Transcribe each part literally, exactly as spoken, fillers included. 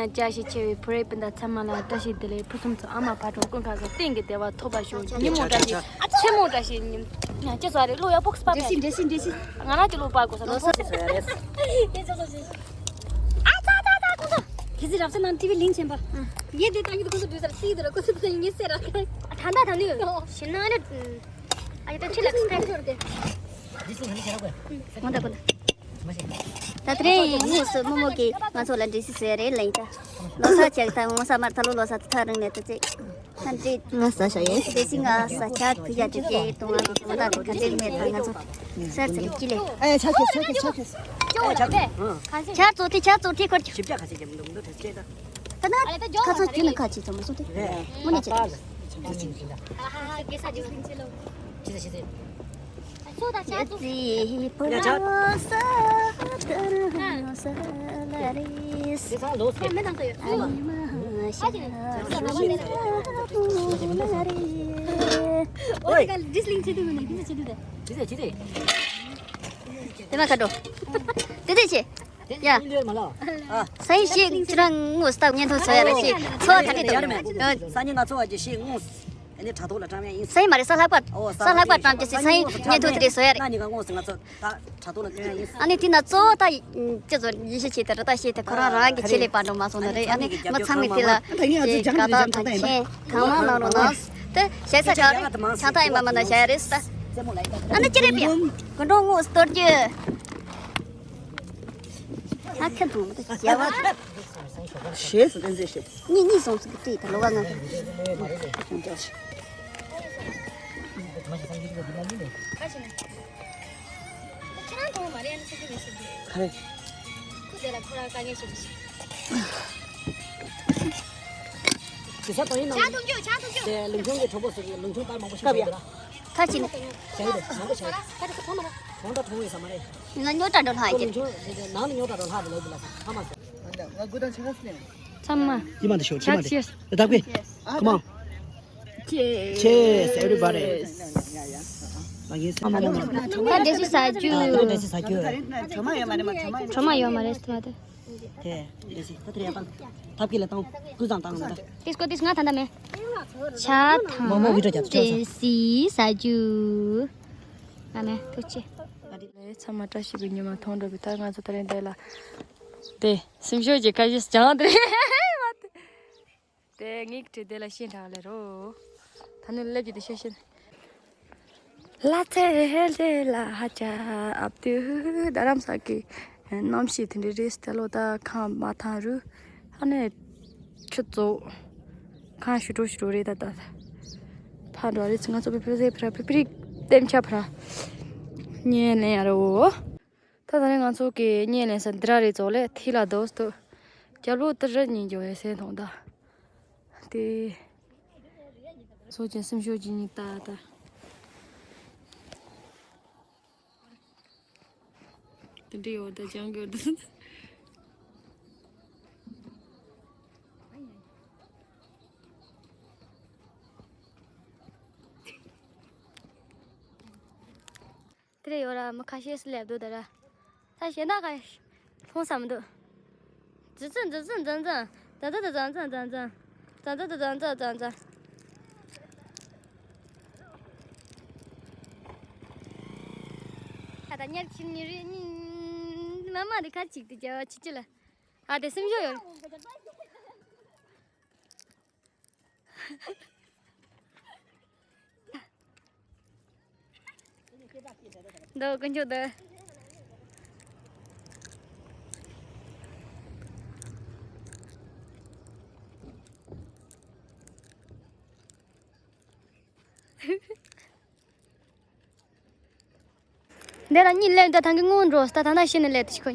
བཀྲ་ཤིས་ཆེ་བའི་བུ་རའི་སྤུན་ཟླ་ཚང་མ་ལ་བཀྲ་ཤིས་བདེ་ལེགས། ཕུན་སུམ་ཚོགས། ཨ་མ་བག་དྲོ་ཀུན་དགའ་ཚོ་གཏན་གྱི་བདེ་བ་ཐོབ་པ་ཤོག་ཉིན་མོ་བཀྲ་ཤིས། མཆི་མོ་བཀྲ་ཤིས། ཉིན་ཅི་ཟེར་རེད། ལོ་ཡག་པོ་སྤར་འགྲེལ་བཤད་འགྲེལ་བཤད་འགྲེལ་བཤད། ང་རང་གི་ལོ་སྤར་དགོས་ས་ལོ་སོ། ཨ་ཙ་ཙ་ཙ་ཁོང་ཚོ། གལ་སྲིད་རབ་གསལ་ནང་ཊི་ཝི་ལིང་ཆེན་པ། ངས་དེ་ལྟ་གི་འདུག་ཁོང་ཚོ་འདུག་ཟེར་སྲིད་དུ་ར་ཁོ་ཚོ་ཚོ་ངས་ཟེར་ར། ད་ད་ད་ནི་ཞིན་ན་ནི། ཨ་ཡ་ད་ཁྱི་ལ་ཁ་ཁ་ཤོར་ཏེ། འོ་ད་གོ་ད། ད་དེ་རིང་དངོས་སུ་རྨོ་མོ་གིས་ང་ཚོ་ལ་འགྲེལ་བཤད་བཟོས་རེད་ལན་ད། ལོ་གསར་ཆགས་ད་ངོ་ས་མར་ད་ལོ་ལོ་གསར་ད་ཐག་རིང་ནས་ད་ཅིག་ད་འདྲི། ང་ས་ཞག་ཡིན། དེ་སྲིད་ང་ས་ཆ་དུ་ཡ་དུ་ཅེ་དུང་ང་དུ་ད་དུ་ག་འདྲེ་མེད་ད་ང་ཚོ་ཤར་ཚེ་རིག་ཅི་ལེ། ཨེ་ཆ་ཁེ་ཆ་ཁེ་ཆ་ཁེ། ཆར་ཚོ་ཏི་ཆར་ཚོ་ཏི་ཁོར་ཅི། ཞིབ་ཆ་ག་ཚད་ཀྱི་མི་འདུག་མི་འདུག་ད་ཅེ་ད། ད་ན་ཁ་ཚོ་ཅི་ན་ཁ་ཅི་ཚོ་མ་སོང་ཏེ། དངོས་གནས་ཅི་ད། ཅི་ཟེར་ཅི་ཟེར། དེ་མ་ཁ་འགྲོ། དེ་དེ་ཆེ། ཡ། ས་ཡིན་ཞིག་ཁྱེད་རང་དངོས་སུ་ཉན་ཐོས་ཚོ་ཡ་ར་ཞིག་ཚོ་ཐ་ནི་དང་། སང་ཉིན་ང་ཚོ་བ་ཅི་ཞིག་དངོས་སུ། ཨ་ནི་དྲ་ཐོག་ལ་བཀྲམ་ཡ་ཡིན། ས་ཡིན་མ་རེད། ས་ལྷག་པ། ཨོ་ས་ལྷག་པ་བཀྲམ་གྱི་སི་ས་ཡིན་ཉན་ཐོས་དེ་རེད་བཟོ་ཡ་རེད། ན་ནི་ག་དངོས་སུ་ང་ཚོ་ད་དྲ་ཐོག་ལ་བཀྲམ་ཡ་ཡིན། ཨ་ནི་དེ་ན་གཙོ་བོ་ད་ཅི་ཚོ་ཡིན་ཤེས་ཆེ་དེ་ར་ད་ཤེས་དེ་ཁོ་རང་རང་གི་ཆེད་ལས་པ་འགྲོ་མ་སོང་ན་རེད། ཨ་ནི་མི་ཚང་མས་དེ་ལ་དེ་དགའ་རྟགས་དང་མཆན་གང་མང་གནང་རོགས་གནང་། དེ་ཞེ་ས་ག་རེད། ཆང་ཐག་ཡིན་པ་མ་ན་བྱ་ཡ་རེད་ད། ཨ་ནི་ཅི་རེད་པས་དགུན་གྲོང་དངོས་སུ་གཏོར་རྒྱུ། ཨ་ཁ་འདུག་མི་འདུག་བྱ་བ། ཞེས་སུ་བསྟན་འཛིན་ཞེས། གཉིས་གཉིས་སོང་ཚུལ་གྱི་བཀྲིས་དང་ལོ་ག་ང་། ཁྱེད་རང་མཐོང་མ་རེད། ཨ་ནི་ཆེ་གི་མི་ཤེས་གི། ག་རེ། ཁུ་དེ་ལ་ཁོ་རང་དཀའ་ངལ་ཆེ་གི་ཤེས། དེ་ས་དོན་ཡིན་ནམ། ཇ་འཐུང་རྒྱུ་ཇ་འཐུང་རྒྱུ། དེ་ལུང་ཆུང་གི་གྲོགས་པོ་ཟེར་གི་ལུང་ཆུང་ལྟར་མང་པོ་ཞིག་ཡོད་ར། ཁ་ཅིག་ཞལ་དེ་མང་པོ་ཞིག་ཁ་དེ་ཁོ་མ་ར། གྲོང་ད་གྲོང་ཡིན་ས་མ་རེད། ང་ཉོ་གྲ་འགྲོ་ལྷག་ཁོ་ལུང་ཡོད། ཆུང་ནང་ལ་ཉོ་གྲ་འགྲོ་ལྷག་རེད་ལོ་དེ་ལ་ས་ཁ་མ་ས། ཚང་མ། ཡི་མ་དེ་ཤོག་ཡི་མ་དེ། ཆག་ཆེ། ད་ཀོས། Come on། Cheers everybody། ད་འདྲེ་སི་ཟ་རྒྱུ། ད་འདྲེ་སི་ཟ་རྒྱུ། གྲོ་མ་ཡོད་མ་རེད་མ་གྲོ་མ། གྲོ་མ་ཡོད་མ་རེད་ད་དེ། དེ་འདྲེ་སི་ད་དེ་རེད་པ། ཐབ་ཀྱི་ལ་བཏང་། ཀུ་ཙང་བཏང་ད། ཏིས་ཀོ་ཏིས་ང་ད་ད་མེ། ཇ་དང་འདྲེ་སི་ཟ་རྒྱུ། ང་མེ་ཐུགས་རྗེ་ཆེ། ལས་ཚང་མ་བཀྲ་ཤིས་པའི་ཉི་མ་མཐོང་འགྲོ་གི། ད་ང་ཚོ་ད་རེས་འདི་ལ། དེ་སེམས་ཤུགས་ཀྱི་བཀའ་ཞིག་སྦྱངས་ཏེ་རེད། དེ་ངའི་གྲི་དེ་ལ་ཤེས་དྲག་ལེ་རོ། ད་ནི་ལེབ་ཀྱི་དེ་ཤེས་ཤེས། ལ་ཚེ་ཧེ་ལེ་ལ་ཧ་ཅ་ཨབ་དུ་རྡ་རམ་ས་གི་གནམ་གཤིས་དེ་འདྲ་རེད། ད་ལོ་ད་ཁང་མ་ཐང་རུ་ཧ་ནས་ཆུ་ཙོག་ཁང་ཞུ་འགྲོ་ཞུ་འགྲོ་རེད། ད་ད་ཕ་འགྲོ་རེད། ང་ཚོ་པི་པི་རེ་ཕ་ར་པི་པི་རིག་ལྟེམ་ཆ་ཕ་ར་ཉེ་ལེན་ཡ་རོ། ད་ད་ནི་ང་ཚོ་གི་བརྙན་ལེན་ས་འདི་ར་རེད། ཙོག་ལེ་ཐི་ལ་དོ་སྟོ། རྒྱབ་ལོགས་ཏི་ར་གཉིས་འགྱོ་ཡ་སེ་མཐོང་ད། དེ། ཚོ་ཅན་སེམས་ཤོར་གྱི་གཉིས་ད་ད། དེ་འདྲ་ཡོད་ད་ཅང་གི་ཡོད་ད། དེ་རེད་ཡོད་ར། མི་ཁ་ཤས་སུ་སླེབས་འདུག་ད་ར། ད་གཞན་དག་ག་མཐོང་ས་མི་འདུག་ཛི་ཛི་ཛི་ཛི་ཛི་ཛི། ཛ་ཛ་ཛ་ཛ་ཛ་ཛ། ཛ་ཛ་ཛ་ཛ་ཛ་ཛ། ད་ད་ཉར་ཁྱིམ་ནི་རེད་ནི། མ་མ་རེད་ཁ་ཅིག་དེ་རྒྱ་བ་ཆི་ཆི་ལ། ཨ་དེ་སེམས་ཤོག་ཡོད། འདི་དཀོན་མཆོག་འདི། འདི་ལ་གཉིད་ལེན་ད་ཐང་གི་སྔོན་འགྲོ་ད་ཐང་ན་ཤི་ནི་ལེ་ཏི་ཤི་ཁོ།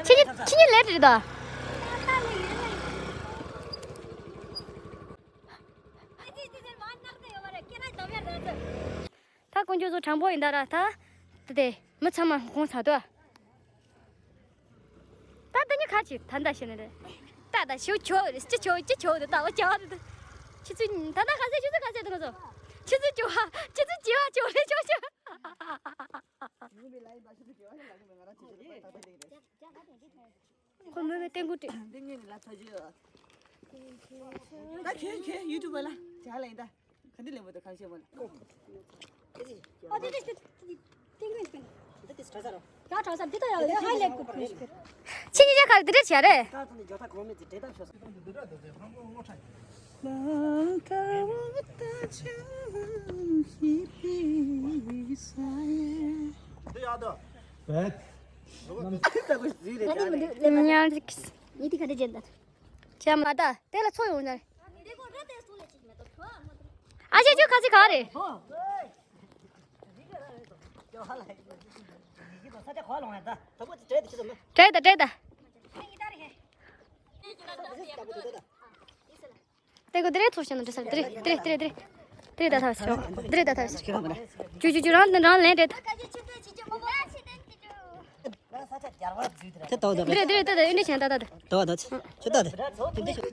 ཁྱི་ཁྱི་ལེ་ཏི་ད། ད་དཀོན་མཆོག་ཚོ་དྲང་པོ་ཡིན་ད་ར་ད། ད་དེ་མི་ཚང་མ་ཁོང་ཚ་དོ། ད་ལྟ་ཉི་ཁ་ཅིག་ད་ལྟ་ཤི་ནི་རེད། ད་ད་ཤི་ཆོག་རེད། ཅི་ཆོག་ཅི་ཆོག་རེད། ད་འོ་ཅག་རེད། ཁྱི་ཚོས་ད་ལྟ་ཁ་ཟས་ཁྱི་ཚོས་ཁ་ཟས་དུ་ང་ཚོ། ཆུ་ཚོད་བཅུ་པ། ཆུ་ཚོད་བཅུ་པ་བཅུ་རེ་བཅུ་བཅུ། ཁོ་མོས་བསྟན་འགོ་བྲིས། ད་ཁྱོད་ཁྱོད་ཡུ་ཊུབ་པ་ལ་ཇ་ལེན་ད། ག་འདི་ལེན་པ་དང་གང་བཤད་པ་ལ། ཨ་དེ་དེ་དེ་དེ་དེ་དེ་གྲྭ་ས་རོ། ད་གྲྭ་ས་འདི་ད་ཡ་ཧའི་ལེབ་གོ་ཁུ་ཤི་ཁེར། ཆི་ཉི་ཇ་གར་འདི་འདྲ་བྱས་རེད། ད་ད་ནི་ཇོ་ད་གོ་མེད་དེ་དྲེད་ད་ཤོ་ས། ཉར་གི། ཉི་དེ་ག་འདྲ་ཅན་ད། ཅམ་མ་ད་དེ་ལ་ཚོ་ཡོང་ན། ཨ་ཅེ་ཅོ་ཁ་ཅི་ག་རེད། དྲེད་ད་དྲེད་ད། དེ་གོ་དེ་རེད་ཚོ་ཤ་ན་འདྲ་ས་རེད། དེ་རེད་དེ་རེད་དེ་རེད་དེ་རེད་དེ་རེད་དེ་རེད་ད་ཐབས་ཤེས་དེ་རེད་ད་ཐབས་ཤེས། ཅུ་ཅུ་ཅུ་རང་རང་ལན་རེད། དེ་ལྟ་བ་ད། འདི་རེད་འདི་རེད་འདི་རེད་འདི་རེད་བྱས་ན་ད་ད་དེ། ལྟ་བ་ད། ཁྱོད་ལྟ་དེ། དེ་འདི་ཤོད།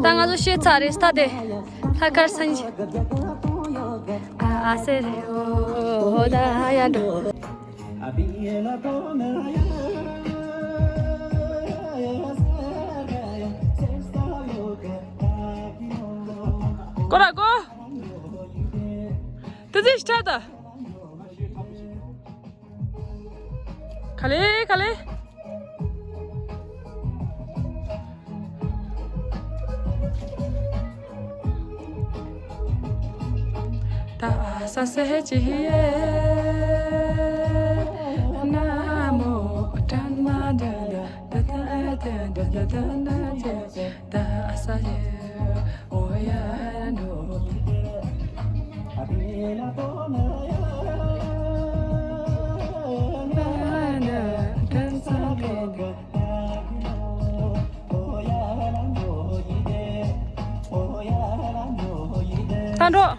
ད་ང་ཚོ་ཤེས་ཚར་རེད་ད་དེ། ལྷག་དཀར་སངས་རྒྱས། ཨ་སེ་རེ་འོ་ད་ཡ་འགྲོ། ཀོ་ར་ཀོ། དེ་ཚེ་ཤི་ད། ག་ལེ་ག་ལེ། ད་ས་སེ་ཅི་ཧི་ཡེ། ན་མོ་ཏྲ་ན་དྷ་ན་དྷ་ད་ད་ད་ད་ད་ན་ཅེ། ད་འགྲོ།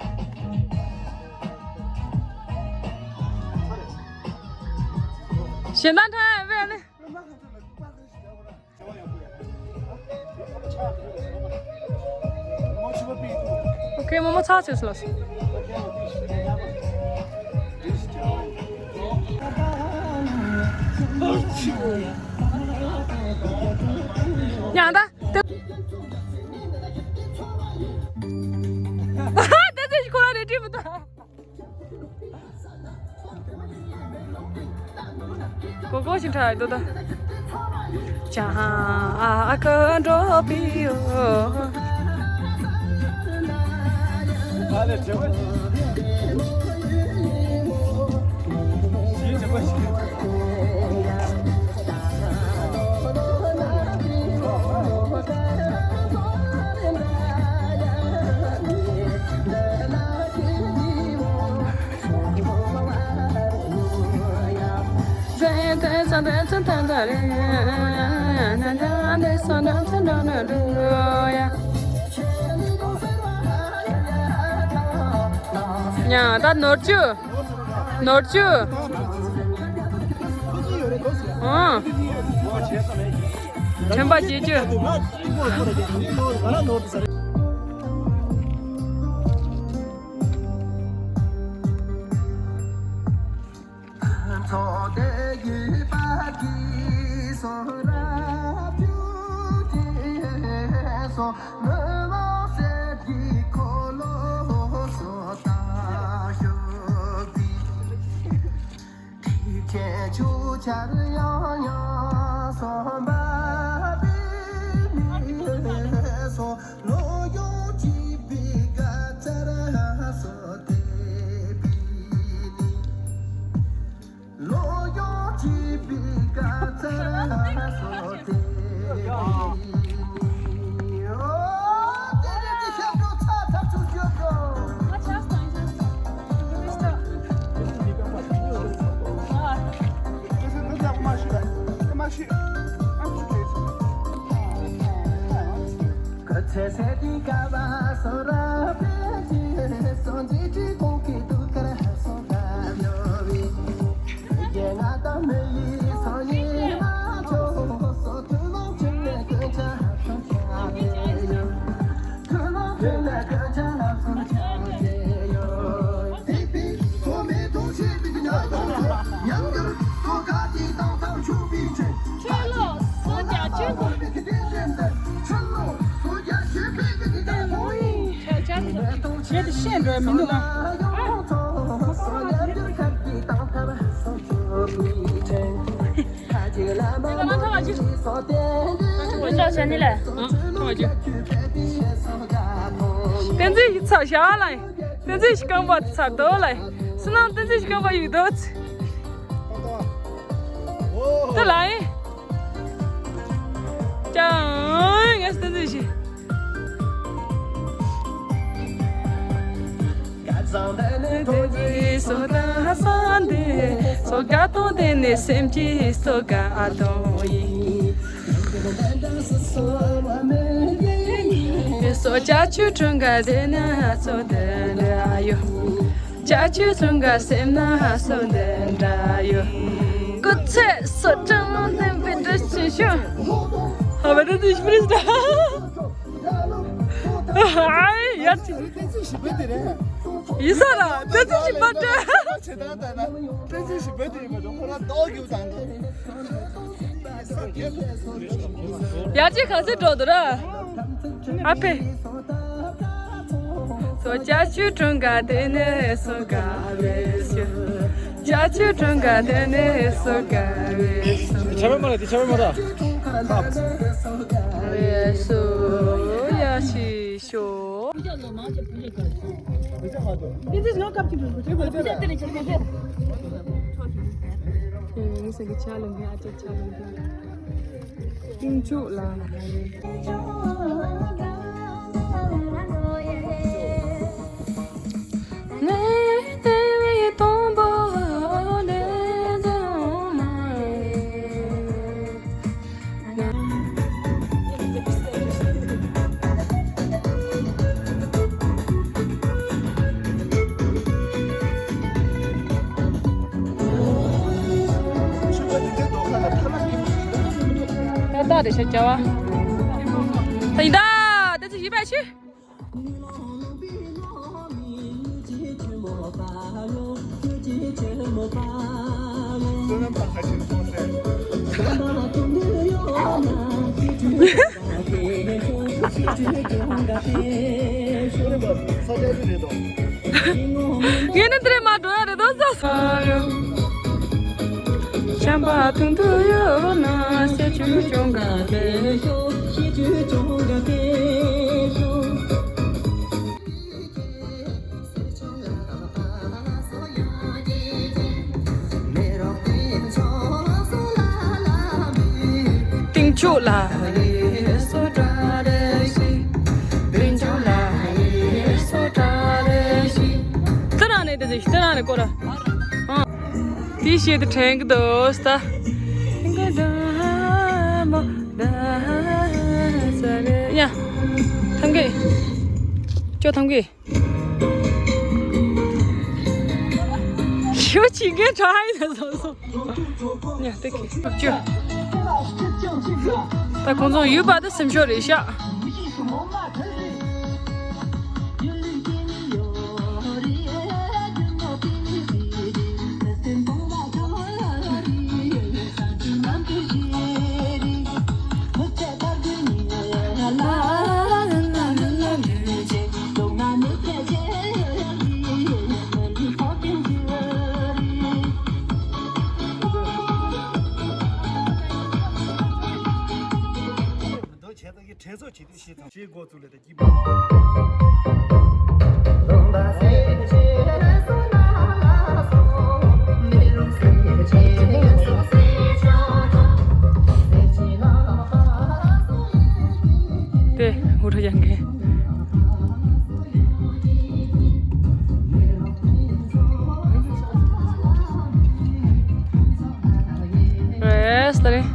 གཞན་དག་འཐེན་བས་ནི། ཨོ་ཁེ། མོ་མོ་ཚར་ཚར་སོང་། ཡང་ད་དེ། དེ་ཚེ་ཁོ་རང་རེད་དྲིས་མི་འདུག་གོ་གོ་ཞིག་འཁྲབ་འདུག་ད། ཅང་ཨ་ཀ་འགྲོ་པི་ཡོ། ཡ་ད་ནོར་བཅུ། ནོར་བཅུ། ཨང་། དྲན་པ་བརྗེད་རྒྱུ། ཁྱེད་དེ་ཤེས་འགྲོ་མི་འདུག་ཨ། བསྟན་འཛིན་ཡིག་ཚགས་བཞག་ལ། བསྟན་འཛིན་ཞིག་རྐང་པ་ཚར་དོ་ལ། སུ་ནང་བསྟན་འཛིན་ཞིག་རྐང་པ་ཡོད་དོ། ཏོ་ལ་ཡིན། ཅང་ངས་བསྟན་འཛིན་ཞིག་སྐུ་ཚེ་སོ་བཀྲ་ལམ་ལྷོད་པའི་བཀྲ་ཤིས་ཤོག་ཧ་བ་ད་དུ་ཤི་པྲིས་ད། ཨའི་ཡ་ཅི། ཡི་ས་ར་ད་དུ་ཤི་པ་ད། ཡ་ཅི་ག་ཚོད་འགྲོ་འདུག་ར། ཨ་ཕེ། སོ་ཅ་ཆུ་གྲོང་ག་དེ་ནས་སོ་ག་བེ་སུ། ཅ་ཆུ་གྲོང་ག་དེ་ནས་སོ་ག་བེ་སུ། ཆ་བེ་མ་ར་དེ་ཆ་བེ་མ་ར། ཧབ། བེ་སུ་ཡ་ཤི་ཤོ། ཡིན་ཟེར་གི་ཆ་ལ་ངས་ཨ་ཅག་ཆ་ལ་ངས། ཏིང་ཆུ་ལ། ཏག་ཏག་རེད་ཤག་བྱ་བ། ད་ཡིན་ད། ད་ཅི་ཡིན་པ་ཤི། ངས་ནི་འདིར་མ་འགྲོ་ཡ་རེད་དོ་ཟ་ས་རུ། བྱམས་པ་དུང་དུ་ཡོད་ན་སེ་ཆུ་ཅུང་ག་དེ་ཤོ། སེ་ཆུ་ཅུང་ག་དེ་ཤོ། སྟེང་ཕྱོགས་ལ་ཡེ་སོ་ཏྲ་རེ་ཤི། སྟེང་ཕྱོགས་ལ་ཡེ་སོ་ཏྲ་རེ་ཤི། ཏི་ར་ནེ་ཏི་ཟི་ཏི་ར་ནེ་ཀོ་ར། ཨ། དེ་ཤེས་དུ་དྲན་གི་འདུག་ས། ཡ། ཐམ་གི། ཅོ་ཐམ་གི། ཤོ་ཆི་གེ་ཁྲ་ཧའི་ན་སོ་སོ། ཡ་ཏི་ཁི། ཅོ། ད་ཁོང་ཚོ་ཡུལ་པ་དང་སེམས་ཤོར་རེད་ཤག་འདུ་བྱས་ཙང་གི་དྲན་གསོ་བྱེད་དུས་ཤེས་ཙང་ཞེས་འགོ་བཙུགས་ལས་དང་སྐྱིད་པ། དེ་འུ་རུ་ཡང་གི། རེས་ད་རེས།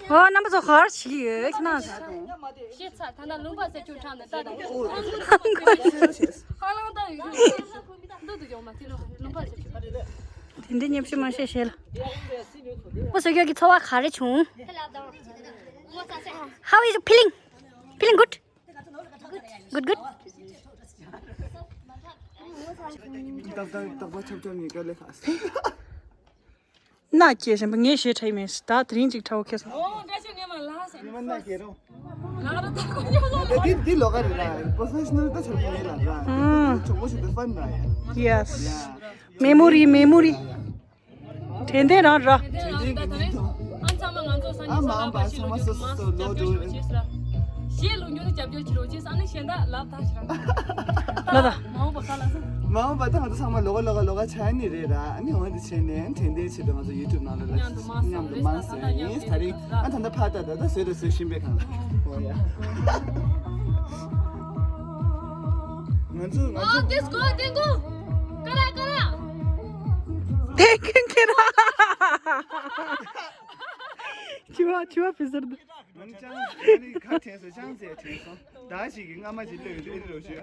ཨོ། རྣམ་པ་ཚོ་ག་རེ་བྱེད་ཀྱི་ཡོད་ཁྱེད་རང་ཚོ། ཤེས་ཚར། ད་ལྟ་ལུང་པ་ཟེར་ཆུང་དྲགས་ནས་ད་དང་ཧ་ལང་ད་ཡོད། འདི་འདི་ཉེ་ཤོས་མ་ཤེས་ཤེས་ལ། ཨོ་ཟེར་རྒྱུ་གི་ཚོར་བ་ག་རེ་བྱུང་། How is you feeling? Feeling good? Good, good. ཏག་ཏག་ཏག་པ་ཆབ་ཆབ་ཉིས་ཀ་ལས་ཁ། ན་སྐྱེས་བཞིན་པ་ངས་ཞེ་ཁྲ་ཡི་མེད་ད་དེ་རིང་ཅིག་ཁྲ་བོ་ཁེ་སོང་། ཨོ་འདྲ་ཆོ་ངས་མ་ལ་ཟེར། ཉི་མ་ན་སྐྱེས་རུང་། ལ་རུ་ད་ཁོ་ཉོ་ལོ། དེ་དེ་ལོ་ག་རེ་ར་པོ་ཕེ་ཤ་ནལ་ད་ཆགས་ཀྱི་མེད་ལ་ར། ཨང་། ཆོག་མོ་ཞིག་ཏུ་ཕན་ར་ཡ། Yes. Memory, memory. དྲན་རྟེན་རང་ར། དྲན་རྟེན་རང་ད་ད་རེད། ཨ་ཚང་མ་ང་ཚོ་སང་ཉིན་ཨ་མ་ཨམ་པ་ཚང་མ་སོ་སོ་སོ་ལོ་དུ། ཞེས་ལུང་རྒྱུ་ནི་རྒྱབ་སྐྱོར་བྱེད་རོགས་བྱེད་ས་ནི་གཞན་དག་ལབ་ད་ཤི་རང་། ལ་ད། མ་འོངས་པ་ག་ལ་སོང་། མ་འོངས་པ་ད་ང་ཚོ་ཚང་མ་ལོག་ལོག་ལོག་ཆ་ནི་རེད་ར། ཨ་ནི་འོན་ཏེ་བྱས་ནས་དྲན་རྟེན་ཆེད་དུ་ང་ཚོ་ཡུ་ཊུབ་ནང་ལ་མཉམ་དུ་མ་སོང་། མཉམ་དུ་མ་སོང་ཡིན་ད་རེད། ཨ་ད་ད་ཕ་ད་ད་ད་བཟོས་ད་བཟོས་བཞིན་པའི་གང་ལ། འོ་ཡ། ང་ཚོ་ང་ཚོ། ཨོ་དེ་སྐོར་དེ་གོ། ཀ་ར་ཀ་ར། དེ་ཁེ་ཁེ་ར། ཆུ་བ་ཆུ་བ་ཕི་ཟེར་འདུག་ང་ནི་ཅང་ང་ནི་ཁ་དྲན་སོང་ཅང་ཟེར་དྲན་སོང་། ད་ཞིག་གི་རྔ་མ་ཞིག་ལོས་ཡོད་དེ་རོ་ཞུ་ཡ།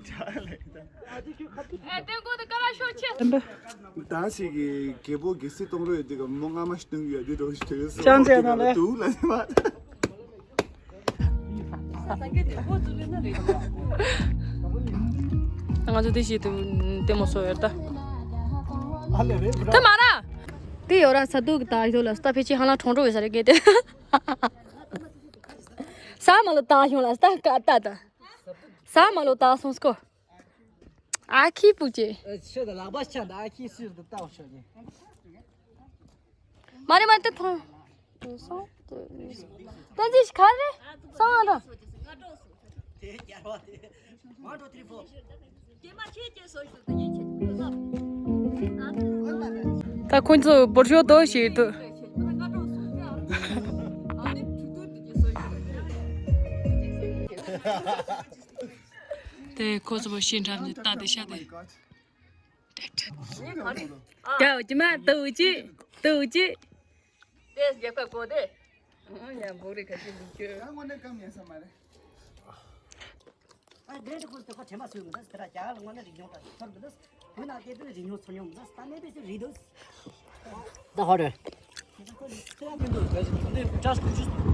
ཅག་ལེ་ད། ཨེ་ཏེ་གོ་དེ་ཀ་ར་ཤོ་ཆེ། ད་ཞིག་གི་རྒད་པོ་གེ་སི་གཏོང་རོགས་ཡོད་དེ་ག་མོ་རྔ་མ་ཞིག་གཏོང་གི་ཡོད་དེ་རོ་ཞུ་དེ་སོང་། ཅང་ཟེར་ན་ལེ། འདུག་ལ་ཟེར་བ། ང་ཚོ་དེ་ཞིག་ཏུ་ལྟད་མོ་སོ་ཡོད་ད། ཨ་ལེ་རེད་ད་མ་ར། དེ་ཡོད་ར་ས་དུག་གི་ད་ཡོད་ལ་ས་ད་ཕེ་ཆི་ཧ་ལ་གྲོང་གྲོང་ཡོད་ས་རེད་གེ་དེ། ས་མ་ལོ་ད་ཡོང་ལ་ས་ད་ཀ་ད་ད། ས་མ་ལོ་ད་སོང་སྐོ། ཨ་ཁི་པུ་ཅེ། ཨ་ཆོས་དང་ལག་པ་ཆག་འདི་ཨ་ཁི་སུས་འདི་ལྟ་བ་ཤོག་ཉེ། མ་རེད་མ་རེད་ཏེ་ཐང་། ཏན་ཅི་ཤི་ཁ་རེ་སང་ཨ་ར། ད་ཁོང་ཚོ་བོར་ཤོག་དོ་ཞེས་དུ། དེ་ཁོ་ཚོ་བོ་ཤིང་འགྲམ་ནས་ལྟ་དེ་ཤ་དེ། ཀྱ་ཀྱི་མ་ཏུ་ཅི་ཏུ་ཅི། དེ་རྒྱབ་ཁ་གོ་དེ། ཡང་བོ་རེ་ཁ་ཅི་འདུག་ཅོ། ཡང་ངོ་ནས་ཀམ་ཉན་ས་མ་རེད། ཨ་དེ་རེད་ཁོ་ཚོ་ཁ་ཆེན་པ་སུས་མི་འདུག་དེ་ར་རྒྱ་གར་ལ་དངོས་གནས་རིག་ཉོ་དང་ཚོར་མི་འདུག་བོད་ནང་སྐད་དུ་རིག་ཉོ་ཚོར་ཉོ་མི་འདུག་ད་ནས་དེ་ཚོ་རིག་འདུག་ད་ཧོ་རེད།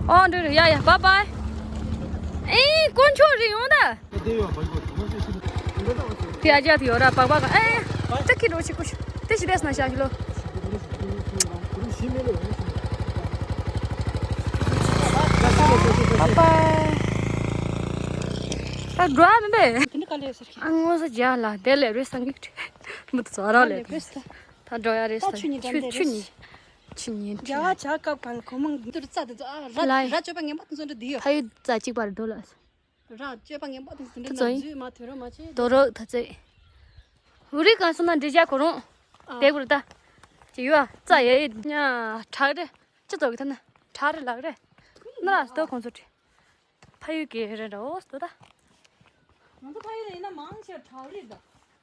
ཨོ་འགྲོ་རེད། ཡ་ཡ། བཱའི་བཱའི། ཨེ། དཀོན་མཆོག་རེད། ཡོང་ད། དེ་ཨ་ཅག་དེ་ཡོད་ར། བཱའི་བཱའི་ག་ཨེ། ཏྲ་ཁི་འགྲོ་ཆི་ཀུ་ཤུ། དེ་ཞི་དེ་སྣ་ཤ་ཞི་ལོ། བཱའི་བཱའི། ད་འགྲོ་ཨ་མིན་པས། དེ་འདྲ་ག་ལས་ཟེར་གི། ཨ་ངོ་ས་རྒྱ་ལ་དེ་ལས་རེད་ས་ངིག་མི་ཚོ་ར་ལས། ད་འགྲོ་ཡ་རེད་ས། ད་ཆུ་ཉི་ཆུ་ཆུ་ཉི་ཆུ་ཉི་རྒྱ་ཆ་སྐབས་གང་ཁོ་མང་འདིར་རྩ་དེ་ཚོ་ཨ་ར་ལའི་ར་གཅོད་པ་ངན་པ་དེ་ཚོ་འདྲ་འདི་ཡོད། ཕ་ཡུལ་རྩ་གཅིག་པར་འགྲོ་ལ། ར་གཅོད་པ་ངན་པ་དེ་ཚོ་འདི་ད་ཚོ་ཡིན། འཛུལ་མ་ཐོས་རོགས་མ་བྱེད། དོ་རོགས་ད་ཚེ། འུ་རི་གང་སོང་ན་འདྲེ་རྒྱ་ཁོ་རང་དེ་གུར་ད་ཅི་ཡོད་ཨ། རྩ་ཡ་ཡི་ཉ་ཁྲག་རེད། ཅི་ཚོགས་ཀྱི་ཐ་ན་ཁྲག་རེད་ལག་རེད། ན་ལ་སྟོད་ཁོང་ཚོ་ཁྲི། ཕ་ཡུལ་གྱི་རེད་འདྲ་འོ་སྟོད་ད། ང་ཚོ་ཕ་ཡུལ་ལ་ཡིན་ན་མང་ཆེ་བ་བྲག་རི་དང་།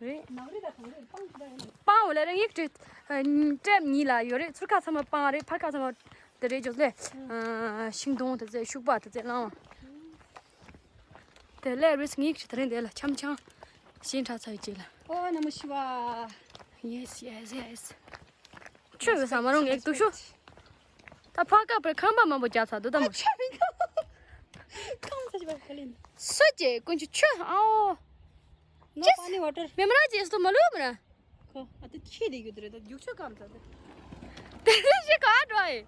རེད། ནགས་རི་དང་གངས་རི། སྤང་ཆེ་ཡིན། སྤང་འོ་ལ་རེ་ངིག་ཁྲི། ཀྲེབ་གཉིས་ལ་ཡོད་རེད། ཚུར་ཁ་ཚང་མ་སྤང་རེད། ཕར་ཁ་ཚང་མ་དེ་རེད་ཇོ་ལེ། ཤིང་སྡོང་དེ་ཚོ་ཤུག་པ་དེ་ཚོ་ལངས་བ། དེ་ལས་རེས་ངིག་ཁྲི་དེ་རིང་དེ་ལ་འཆམ་འཆམ་ཞིང་ཁྲ་ཚ་ཡི་ཅིག་ལ། ཨོ་ན་མོ་ཤི་ཝ། Yes, yes, yes. ཆོས་ཡོད་ས་མ་རུང་ངེག་ཏུ་ཤོ། ད་ཕ་ཀ་པར་ཁང་པ་མང་པོ་རྒྱག་ཚར་འདུག་ད་མོ། ཆ་མི་འདུག་ཁང་ཚ་ཞིག་པར་ཁ་ལེན། སུ་ཅེ་ཀུན་ཆུ་ཆུ་ཨའོ། ནོ་པ་ནི་ཝ་ཊར། མེ་མ་ར་ཅེ་སུ་མ་ལུ་མ་ར། ཁོ་ཨ་ཏི་ཁྱི་དེ་ཡོད་དེ་རེད། ད་རྒྱུག་ཆུ་ཀམ་ཚ་དེ། དེ་ཞིག་ག་འགྲོ་ཨེ།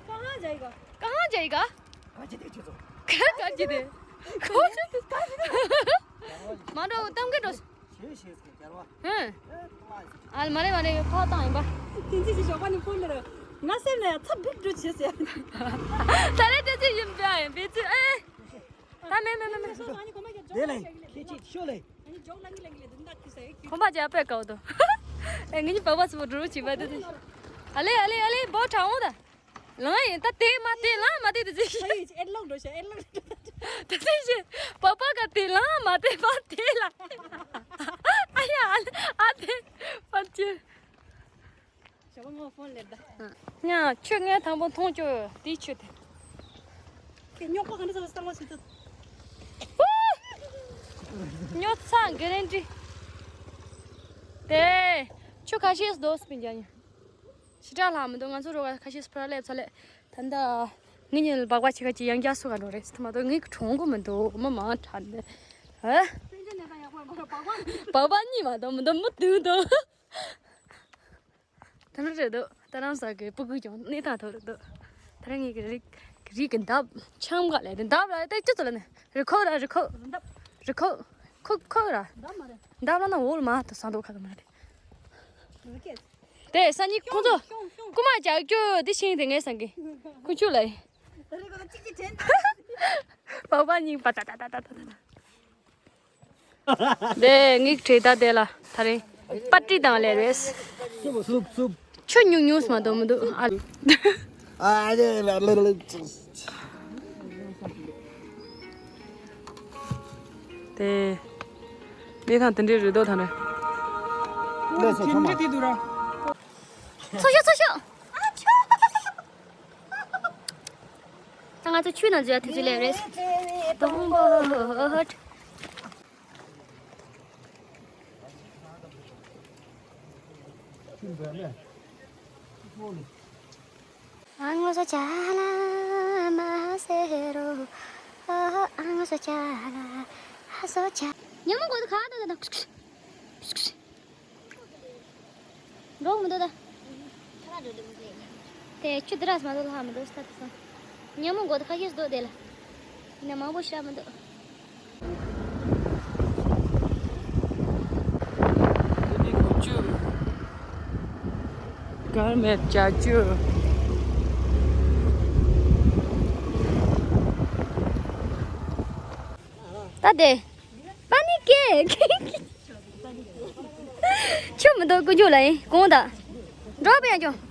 ཀ་ཧང་ཇའི་ག། ཀ་ཧང་ཇའི་ག། ག་ཅི་དེ་ཁྱི་ཚོ། ག་ག་ཅི་དེ། ཁོ་ཆུ་དེ་ག་ཅི་དེ། མ་འགྲོ་གཏམ་གི་འགྲོ། ཞེས་ཞེས་ཟེར་རྒྱལ་བ། ཧུན། ཨ་ལ་མ་རེད་མ་རེད། ཕོག་བཏང་ཡིན་པ། དེ་ཚེ་ཞིག་ཞོགས་པ་ནས་ཕོན་ལ་ར། ང་སེམས་ལ་ཡ་ཚ་བིག་འགྲོ་བྱེད་ཟེར། ད་རེས་དེ་ཚེ་ཡིན་པ་ཡིན་པའི་ཚེ་ཨེ། ད་མེད་མེད་མེད་མེད། དེ་ལས་ཁྱེད་ཅིག་ཤོ་ལས། གོམ་པ་རྒྱག་པའི་སྐབས་དུ། ཨེ་ངེད་གཉིས་བག་བག་ཚུགས་པ་འགྲོ་རུ་བྱེད་པ་དེ་དེ། ཨ་ལེ་ཨ་ལེ་ཨ་ལེ་བོ་དྲང་འོང་ད། ལངས་ཡིན་ད་དེ་མ་དེ་ལངས་མ་དེ་དེ་ཅི་ཞིག་ཨེ་ལོག་འགྲོ་ཤ་ཨེ་ལོག་འགྲོ། དེ་ཅི་ཞིག་པ་པ་ག་དེ་ལངས་མ་དེ་པ་དེ་ལ། ཨ་ཡ་ཨ་ལེ་ཨ་དེ་པ་ཅི། ཞོགས་པ་ངོ་ཕོན་ལེབ་ད། ཉ་ཆུ་ངས་དང་པོ་མཐོང་ཆོ་དེའི་ཆུ་དེ། ཁྱེད་རྙོག་པ་ག་འདྲ་ཟ་བ་སྟག་མ་ཞིག་ཏུ། རྙོག་ཚ་གི་རེན་ཏི། དེ་ཆུ་ཁ་ཤས་སྡོད་སྤིན་ཀྱང་ཉ། ཞི་དྲག་ལྷག་མི་འདུག་ང་ཚོ་རོགས་ཁ་ཤས་ཕར་སླེབས་ཚར་ལེ། ད་ལྟ་ངེད་གཉིས་ལ་སྦག་སྦག་ཆེ་ཁ་ཅིག་ཡང་བསྐྱར་སུ་ག་འགྲོ་རེད་ད་མ་གཏོགས་ངེད་ཀྱི་གྲོང་གོ་མི་འདུག་མི་མང་དྲགས་འདི། ཧ། སྤིན་ཀྱང་ནས་ད་ཡག་པོ་སྦག་སྦག་གཉིས་མ་གཏོགས་མི་འདུག་མི་བདུན་འདུག་ད་ནི་རེད་འདུག་ད་རང་ས་གི་སྤུ་གུ་ཀྱང་གནས་སྟངས་ཐོག་རེད་འདུག་ད་རང་ངེད་ཀྱི་རིགས་རིགས་ཀྱི་འདབ་ཆང་ག་ལས་དེ་འདབ་ལ་དེ་ཅི་ཚོ་ལ་ནི་རི་ཁོག་ར་རི་ཁོག་རི་ཁོག་ཁོག་ཁོག་ར་འདབ་ལ་ན་འོག་ལ་མ་ད་ས་འདུག་ཁ་ད་མ་རེད། དེ་སང་ཉིན་ཁོང་ཚོ་རྐུ་མ་རྒྱག་རྒྱུ་དེ་ཤེས་དེ་ངས་སང་གི་ཁུ་ཆུ་ལ་ཡིན། པགས་པ་གཉིས་པ་ད་ད་ད་ད་ད་ད། དེ་ངིག་བྲེ་ད་དེ་ལ་ད་རེ་པ་ཏི་དང་ལེ་རེས། སུབ་སུབ། ཆུ་ཉུང་ཉུང་སུ་མ་གཏོང་མི་འདུག་ཨ། ཨ་རེ་ལ་ལ་ལ། དེ་དེ་དང་དེ་འདྲའི་རེ་དོགས་དང་རེ། ལས་སོ་ཚང་མ། ཚོ་ཤོག་ཚོ་ཤོག་ད་ང་ཚོ་ཆུ་ནང་འཛུལ་ཡ་དུས་ཚོད་སླེབས་རེད། དང་པོ། ཨ་ངོ་སོ་ཅ་ལ་མ་ཟེར་རོ། ཨ་ངོ་སོ་ཅ་ལ་ཨ་སོ་ཅ། ཉི་མ་མགོ་དུ་ཁ་ད་ད་ད། འགྲོ་མི་འདུག་ད། དེ་ཆུ་དེ་ར་སུ་མ་འདུག་ལྷག་མི་འདུག་ས་དེ་སོང་། ཉིན་མོ་མགོ་དེ་ཁ་ཤས་སུ་འདུག་དེ་ལ། ཡིན་ན་མང་པོ་ཤ་མི་འདུག་དེ་ནི་དགུ་བཅུ། དཀར་མེད་བརྒྱད་ཅུ། ད་དེ། པ་ནི་ཀེ། ཆུ་མི་འདུག་ཀུན་སྤྱོད་ལ་ཡིན་གོང་ད། འགྲོ་པའི་ཡང་ཀྱང་